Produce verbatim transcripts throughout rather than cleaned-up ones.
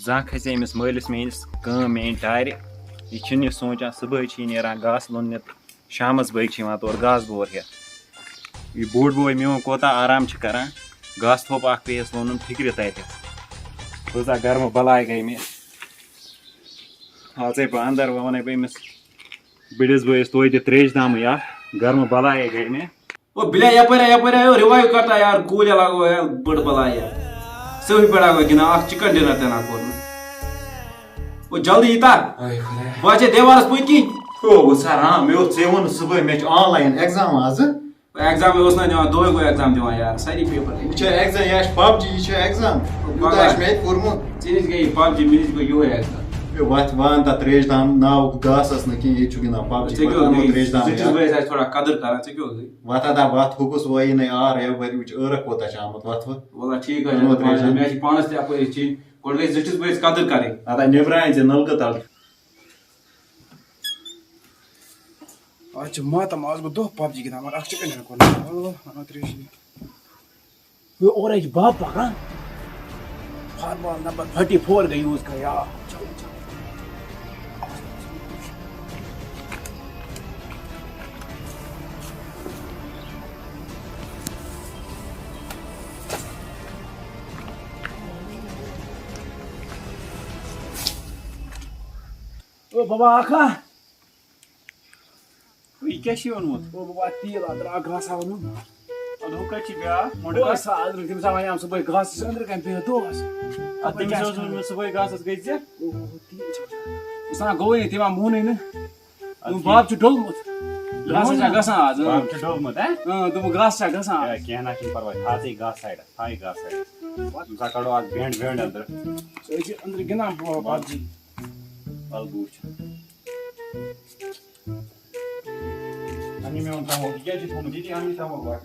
زانٛہہ کھژِ أمِس مٲلِس میٛٲنِس کٲم میٛٲنۍ ٹارِ۔ یہِ چھُنہٕ یہِ سونٛچان، صُبحٲے چھُ یہِ نیران گاسہٕ لوننہِ، شامَس بٲگۍ چھِ یِوان تورٕ گاسہٕ بور ہٮ۪تھ۔ یہِ بوٚڑ بوے میون کوٗتاہ آرام چھُ کران، گاسہٕ تھوٚپ اکھ پیٚیَس لونُن فِکرِ تَتٮ۪س۔ کۭژاہ گرمہٕ بلاے گٔے مےٚ۔ اَژَے بہٕ اَندَر، وۄنۍ وَنَے بہٕ أمِس بٔڑِس بٲیِس توتہِ ترٛیشہِ دامٕے اَکھ، گرمہٕ بلاے گٔے مےٚ۔ او بِلیا، یپٲرۍ آ، یپٲرۍ آ، او revive کرتا یار، گوٗلۍ لگو یار، بٔڑ بلاے یار۔ صحیح پٲٹھۍ آ گوٚو گِنٛدان، اکھ chicken dinner تہِ نہ کوٚر نہٕ۔ او جلدی یی تا۔ اے خۄدایا۔ بہٕ ہا چھے دیوارس پٔتۍ کِنۍ۔ او وۄنۍ سا رام، مےٚ اوس ژےٚ ووٚنُتھ صُبحٲے مےٚ چھُ online exam آزٕ۔ Exam اوس نہ دِوان، دۄہے گوٚو exam دِوان یار، سٲری paper۔ یہِ چھا exam، یہِ چھُ PUBG، یہِ چھُ exam۔ او یوٗتاہ پگاہ۔ چھُ مےٚ ییٚتہِ پوٚرمُت۔ ژےٚ نِش گٔے یہِ PUBG، مےٚ نِش گوٚو یِہوٚے exam۔ ہے وۄتھ وَن تَتھ ترٛیش دام ناو گاسَس نہٕ کِہیٖنۍ، ییٚتہِ چھُ گِنٛدان PUBG، ژےٚ کیٛاہ اوس وۄتھ اَنو گٔے؟ ترٛیش دام زِٹھِس یار۔ بٲیِس آسہِ تھوڑا قدٕر کران، ژےٚ کیٛاہ اوس گٔے؟ وۄتھ ہا دَپ، وَتھ ہوٚکُس وۄنۍ یی نَے آر، یَپٲرۍ وٕچھ عٲرَق کوٗتاہ چھِ آمُت، وَتھ وۄتھ۔ وَلہٕ ٹھیٖک حظ چھُ، اَنو ترٛیش دام۔ مےٚ چھِ پانَس تہِ اَپٲرۍ چیٚنۍ، گۄڈٕ گٔے زِٹھِس بٲیِس قدٕر کَرٕنۍ۔ اَدا نیٚبرٕ اَنہِ ژےٚ نَلکہٕ تَل۔ آز چھِ ماتم، آز گوٚو دۄہ PUBG گِنٛدان، مگر اَکھ چھِ کَنہِ کوٚرمُت۔ اللہ، اَنو ترٛیش۔ یہِ اورَے چھِ بَب پَکان۔ Firewall number forty four گٔے use کَرٕنۍ۔ آ، چلو، چلو۔ او بابا آکھا۔ یہِ کیٛاہ چھُے اوٚنمُت؟ او بابا، تیٖل اَتھ درٛاو گاسہٕ ہا اوٚنُم۔ اَدٕ ہُہ کَتہِ چھُ بیٛاکھ؟ مۄنٛڈٕ او کَتھ؟ سا، أنٛدرٕ تٔمِس آو وَنیٛام صُبحٲے گاسہٕ، أنٛدرٕ کَنہِ بِہِتھ دۄہَس۔ اَدٕ تٔمِس اوس ووٚنمُت صُبحٲے گاسَس گٔژھۍ زِ۔ او، تیٖل چھُ آسان۔ بہٕ سا گوٚوُے نہٕ، تٔمۍ آو مونُے نہٕ۔ اَدٕ دوٚپُن، کیٛاہ؟ بَب چھُ ڈوٚلمُت۔ گاسَس چھا گژھان آز؟ بَب چھُ ڈوٚلمُت، ہہ؟ اۭں، دوٚپُن، گاسَس چھا گژھان آز؟ ہے، کینٛہہ نہ چھُنہٕ پَرواے، تھاو ژٕ یہِ گاسہٕ سایڈَس، تھاو یہِ گاسہٕ سایڈَس۔ تٔمِس ہا کَڑو اَکھ بٮ۪نٛڈ وٮ۪نٛڈ أنٛدرٕ۔ سُہ حظ چھِ أنٛدرٕ گِنٛدان بال، PUBG۔ وَلہٕ بہٕ وٕچھٕ۔ اَن یہِ میون تَموکھ، یہِ کیٛازِ چھِ تھوٚمُت ییٚتی؟ اَن یہِ تَموکھ گۄڈٕ۔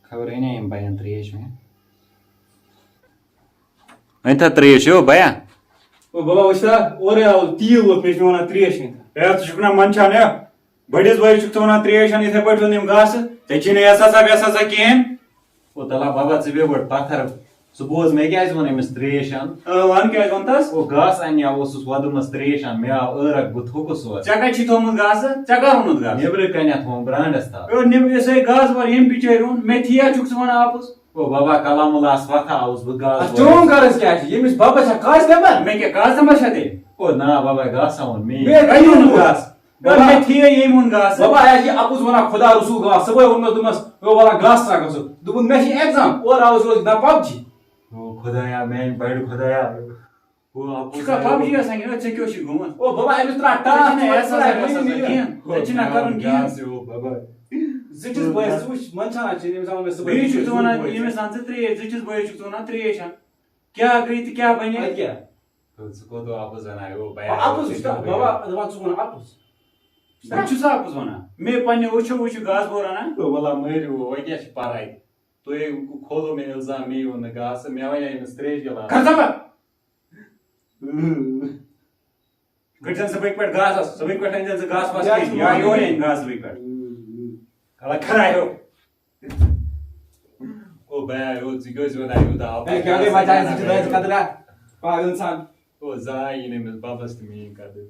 خبر أنیا یِم بَیَن ترٛیش مےٚ؟ أنۍ تھا ترٛیش، یو بَیا۔ او بابا، وٕچھ سا، اورَے آو تیٖل ووت، مےٚ چھِ وَنان ترٛیش أنۍ تھا۔ ہے، ژٕ چھُکھ نا منٛدچھان، ہے؟ بٔڑِس بٲیِس چھُکھ ژٕ وَنان ترٛیش اَن، یِتھَے پٲٹھۍ اوٚن أمۍ گاسہٕ، ژےٚ چھی نہٕ احساسا ویساسا کِہیٖنۍ۔ او تَلہ بَبا، ژٕ بیٚہہ گۄڈٕ پَتھَر۔ ژٕ بوز مےٚ کیٛازِ ووٚن أمِس ترٛیش اَن؟ آ، وَن کیٛازِ ووٚنتَس؟ او گاسہٕ اَننہِ آو، اوسُس وۄدُمَس ترٛیش اَن، مےٚ آو عٲرَق، بہٕ تھوٚکُس اورٕ۔ ژےٚ کَتہِ چھی تھوٚومُت گاسہٕ؟ ژےٚ کَر اوٚنُتھ گاسہٕ؟ نیٚبرٕ کَنٮ۪تھ تھوٚوُم برٛانٛڈَس تَل۔ او نیٚبرٕ، یُس ہے گاسہٕ وَر ییٚمۍ بِچٲرۍ اوٚن، مےٚ تھی ہا چھُکھ ژٕ وَنان آپُز۔ او بابا، کلام اللہ ہس وتھا آوُس بہٕ گاسہٕ اَتھ وَر۔ چون غرض کیٛاہ چھُ؟ ییٚمِس بَبَس چھا کاسہٕ بٮ۪مار؟ مےٚ کیٛاہ کاسہٕ بٮ۪مار چھا تیٚلہِ؟ او نا بابا، گاسہٕ ہا اوٚن مے۔ مے کَتہِ اوٚن گاسہٕ؟ بابا، مےٚ تھی ییٚمۍ اوٚن گاسہٕ۔ بابا، اَسہِ چھِ اَپُز وَنان خۄدا رسول گاسہٕ۔ صُبحٲے ووٚن مےٚ دوٚپمَس، او وَلہٕ گاسہٕ ژَٹھ گژھو۔ دوٚپُن، مےٚ چھِ exam، اورٕ آوُس یورٕ گِنٛدان PUBG۔ او خۄدایا، میٛانہِ بَڑِ خۄدایا۔ او اَپُز ژٕ چھُکھا آیا۔ PUBG آسان گِنٛدان؟ ژےٚ کیٛاہ چھُے گوٚمُت؟ او بابا، أمِس ترٛاو ژےٚ ٹاس، چھُنہٕ ژٕ احساسا وَنان ویساسا مٔنی کِہیٖنۍ۔ نہٕ۔ ژےٚ چھُنہ کَرُن کِہیٖنۍ۔ گاسہٕ، او بابا۔ زِٹھِس بٲیِس، ژٕ وٕچھ، منٛدچھان چھِ، ییٚمِس آو مےٚ صُبحٲے بیٚیہِ چھُکھ ژٕ وَنان، ییٚمِس اَن ژٕ ترٛیش، زِٹھِس بٲیِس چھُکھ ژٕ وَنان ترٛیش اَن۔ کیٛاہ گٔے تہٕ کیٛاہ بَنے؟ اَدٕ کیٛاہ؟ ژٕ کوٚت آپُز اَنان؟ او بیا، اَپُز وٕچھ چھُ تہٕ، بابا، دَپان ژٕ وَن اَپُز۔ بہٕ چھُس اَپُز وَنان۔ مےٚ پنٛنہِ أچھو وٕچھِ گاسہٕ بور اَنان۔ او وَلا مٲرِو، وۄنۍ کیٛاہ چھِ پَرٕنۍ؟ تُہۍ کھولو مےٚ اِلزام، مے ووٚن نہٕ گاسہٕ، مےٚ وَنے أمِس ترٛیش گِلاس۔ کر ژٕ وَن۔ کٔڑۍ زَن صُبحٕکۍ پٮ۪ٹھ گاسَس، صُبحٕکۍ پٮ۪ٹھ أنۍ زَن ژٕ گاسہٕ واسہٕ کینٛہہ، یا یورَے أنۍ گاسہٕ صُبحٕکۍ پٮ۪ٹھ۔ کَلہٕ خراب ہیوٚو۔ او بیا، او ژٕ کیٛاہ ٲسۍ وَنان یوٗتاہ آب؟ ہے، کیٛاہ گٔے بَچہٕ، ژٕ چھُکھ اَسہِ قدرا؟ پاگل اِنسان۔ او زانٛہہ یی نہٕ أمِس بَبَس تہِ میٛٲنۍ قدٕر۔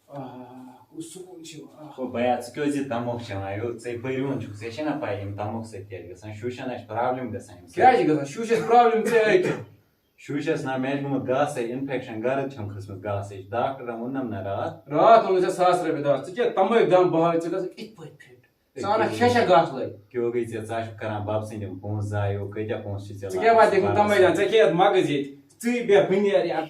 آہ، کُس سکوٗن چھُ یِوان، آہ۔ او بیا، ژٕ کیٛاہ ٲسۍ یہِ تَموکھ چٮ۪وان؟ یو، ژےٚ پٔرۍوُن چھُکھ، ژےٚ چھےٚ نا پَے یِم تَموکھ سۭتۍ کیٛاہ چھِ گژھان؟ شُشَن آسہِ problem گژھان اَمہِ سۭتۍ۔ کیٛاہ چھِ گژھان؟ شُشَس problem ژےٚ أکۍ۔ شُشَس نا، مےٚ چھِ گوٚمُت گاسَے، infection، گَرٕد چھَم کھٔژمٕژ گاسٕچ۔ ڈاکٹرَن ووٚننَم نا راتھ۔ راتھ اوٚنُتھ ژےٚ ساس رۄپیہِ دَوا، ژٕ کیٛاہ تَمبٲکۍ دَم بہاوٕتھ ژٕ گژھکھ یِتھ پٲٹھۍ fit۔ ژٕ اَنَکھ شےٚ شےٚ گاسہٕ لٲگۍ۔ کیٛاہ گٔے ژےٚ؟ ژٕ ہا چھُکھ کَران بَبہٕ سٕنٛدۍ یِم پونٛسہٕ ضایع، کۭتیٛاہ پونٛسہٕ چھِ ژےٚ ژٕ کیٛاہ لَگان واتہِ گوٚمُت تَمبٲکۍ دَم؟ ژےٚ کھیٚیَتھ مَغٕز ییٚتہِ، ژٕے بیٚہہ بٕنیر یا۔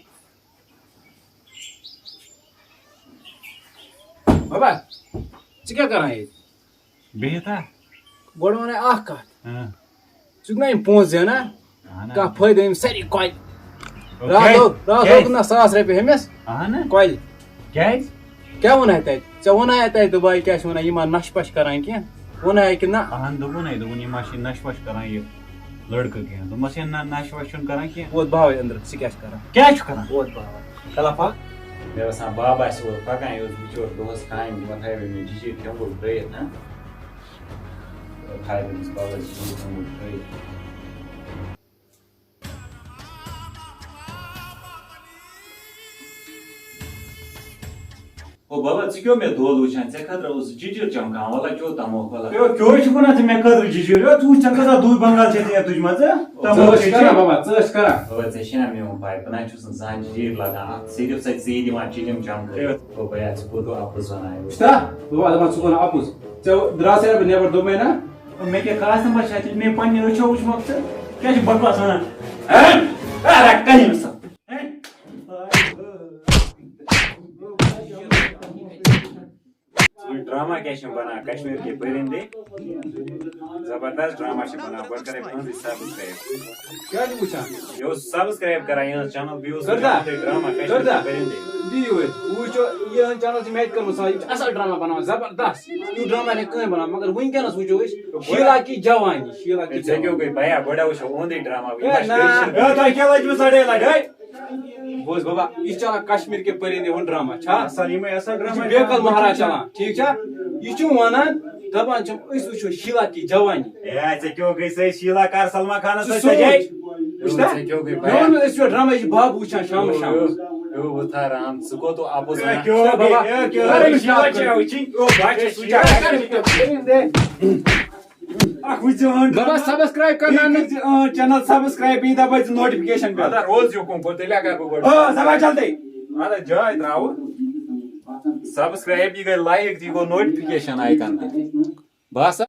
بابا، ژٕ کیٛاہ کَران ییٚتہِ؟ بِہِتھ ہا؟ گۄڈٕ وَنَے اَکھ کَتھ۔ ہاں۔ ژٕ چھُکھ نا یِم پونٛسہٕ زینان؟ اہن حظ۔ کانٛہہ فٲیدٕ؟ یِم سٲری کۄلہِ۔ او، راتھ کیٛازِ؟ لوگ، راتھ کیٛازِ؟ لوگُن نا ساس رۄپیہِ ہُمِس۔ اہن۔ کۄلہِ۔ کیٛازِ؟ کیٛاہ ووٚنہَے تَتہِ؟ ژےٚ ووٚنہَے تَتہِ دوٚپہَے کیٛاہ چھِ وَنان، یِم ما نَشہٕ پَشہٕ کَران کینٛہہ؟ ووٚنہَے کہِ نہ۔ اہن دوٚپُن ہے، دوٚپُن یِم ما چھِ نَشہٕ وَشہٕ کَران یہِ لٔڑکہٕ کینٛہہ۔ دوٚپمَس ہے نہ، نَشہٕ وَشہٕ چھُنہٕ کَران کینٛہہ۔ ووت بہاوٕے أنٛدرٕ، ژٕ کیٛاہ چھُکھ کَران؟ کیٛاہ چھُ کَران؟ ووت بہاوٕے۔ چلو پَکھ۔ مےٚ باسان بابا آسہِ اورٕ پَکان، یہِ اوس بِچور دۄہَس کامہِ، تِمَن تھایہِ مےٚ جِجِر کیوٚمبُل ترٛٲیِتھ، ہہ؟ تھایہِ تٔمِس بَلَس جِجِر کیوٚمبُل ترٛٲیِتھ۔ او بابا، ژٕ کیٛاہ مےٚ دۄد وٕچھان؟ ژےٚ خٲطرٕ اوس جِجِر چمکان، وَلہ چیوٚو تَموکھ، وَلہ۔ یو، کیٛاہ چھُکھ وَنان ژٕ مےٚ خٲطرٕ جِجِر؟ یو، ژٕ وٕچھ، ژےٚ کۭژاہ دُبۍ بنگال چھےٚ ژےٚ تُجمَژٕ؟ ژٕ تَموکھ ٲسۍ چھےٚ کران چیٚنۍ۔ بابا، ژٕ ٲسۍ کران۔ بابا، ژےٚ چھےٚ نا میون پاے، بہٕ نہ چھُس نہٕ زانٛہہ جِجِر لگان اَتھ، صرف سۄ ژیٖرۍ دِوان چِلِم چمکٲوِتھ۔ ہے۔ او بیا، ژٕ کوٚت اَپُز وَنان یو؟ وٕچھتا؟ بابا، دَپان ژٕ گوٚو نہٕ اَپُز۔ ژےٚ درٛاو ژےٚ نٮ۪بر دوٚپمَے نا، مےٚ کیٛاہ خاص نمبر چھےٚ اَتہِ؟ مےٚ پنٛنہِ أچھو وٕچھمَکھ ژٕ، کیٛاہ چھُکھ بکواس وَنان؟ ہے؟ ہے، رَٹ کَنہِ سا۔ ہے؟ ڈرامہ کیٛاہ چھِ بنان کشمیر کے پرندے؟ زبردست ڈرامہ چھِ بنان، گۄڈٕ کَرے تُہٕنٛزٕے subscribe۔ کیٛاہ چھِ وٕچھان؟ یہِ اوس subscribe کران یِہٕنٛز channel، بیٚیہِ اوس کٔرۍزا؟ وٕچھان ڈرامہ کشمیر کٔرۍزا؟ کے پرندے۔ دِیِو أسۍ۔ وٕچھو، یِہٕنٛز channel چھِ مےٚ تہِ کٔرمٕژ، یہِ چھِ اَصٕل ڈرامہ بناوان، زبردست۔ یُتھ ڈرامہ ہیٚکہِ کٕہٕنۍ بناوان، مگر وٕنکیٚنَس وٕچھو أسۍ شیٖلا کی جوانی، شیٖلا کی ہے، ژےٚ کیٛاہ جوانی۔ گوٚے بیا؟ گۄڈٕ وٕچھو اُہُنٛدٕے ڈرامہ، یِم ہے، ما چھِ نہ۔ کٲشِر؟ ہے، تۄہہِ کیٛاہ لٔجوٕ سا ڈے لَڑٲے؟ بوز بابا، یہِ چھِ چلان کشمیر کے پرندے ہُنٛد ڈرامہ، چھا؟ اَصٕل، یِمَے اَصٕل یہِ چھُ ڈرامہ بیکل چھِ مہراج چلان۔ چلان، ٹھیٖک چھا؟ یہِ چھُ وَنان، دَپان چھِ، أسۍ وٕچھو شیٖلا کی جوانی۔ ہے، ژےٚ کیٛاہ گٔے سۄے شیٖلا کار سلمان خانَس ژٕ سۭتۍ سوچ۔ سَجے؟ وٕچھتا؟ ژےٚ کیٛاہ گوٚے مےٚ بیا؟ ووٚن نہٕ، أسۍ چھِ ڈرامہ، یہِ چھِ بابہٕ وٕچھان شامَس شامَس۔ یو، یو، وُتھا رام، ژٕ کوٚت آو اَپُز ہے، وَنان؟ کیٛاہ ہے، بابا، گوٚے؟ ہے، کیٛاہ ہے، گوٚے؟ شیٖلا چھِ وٕچھِنۍ۔ او، بَچہٕ، سُہ چھُ ہے، اکھ وٕچھ زِ اہن۔ بابا، subscribe کرنا یہِ نہٕ۔ کٔرۍ زِ اہن channel subscribe، بیٚیہِ دبٲے زِ notification bell۔ ادا روز یُکُن کوٚر، تیٚلہِ اگر بہٕ گۄڈٕ۔ آ، دبا جلدی۔ ادا جاے تراوٕ۔ Subscribe، یہِ گٔے like، یہِ گوٚو notification icon تہِ۔ بس۔